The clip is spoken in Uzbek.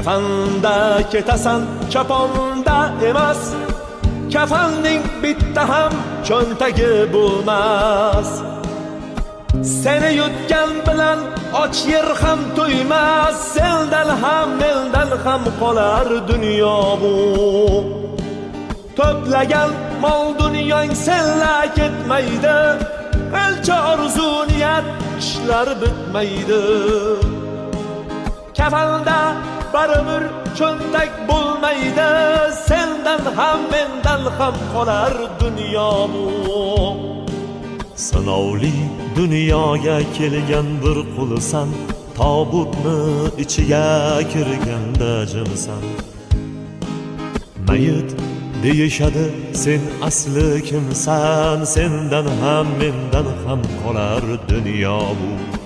Kafanda ketasan, choponda emas. Kafanning bitta ham cho'ntagi bo'lmas. Seni yutgan bilan och yer ham to'ymas. Sendan ham, mendan ham qolar dunyo bu. To'plagan mol dunyong senla ketmaydi. Qancha orzu niyat ishlar bitmaydi. Kafanda baribir cho'ntak bo'lmaydi. Sendan ham, mendan ham qolar dunyo bu. Sinovli dunyoga kelgan bir qulsan, tobutni ichiga kirganda jimsan. Mayit deyishadi, sen asli kimsan? Sendan ham, mendan ham qolar dunyo bu.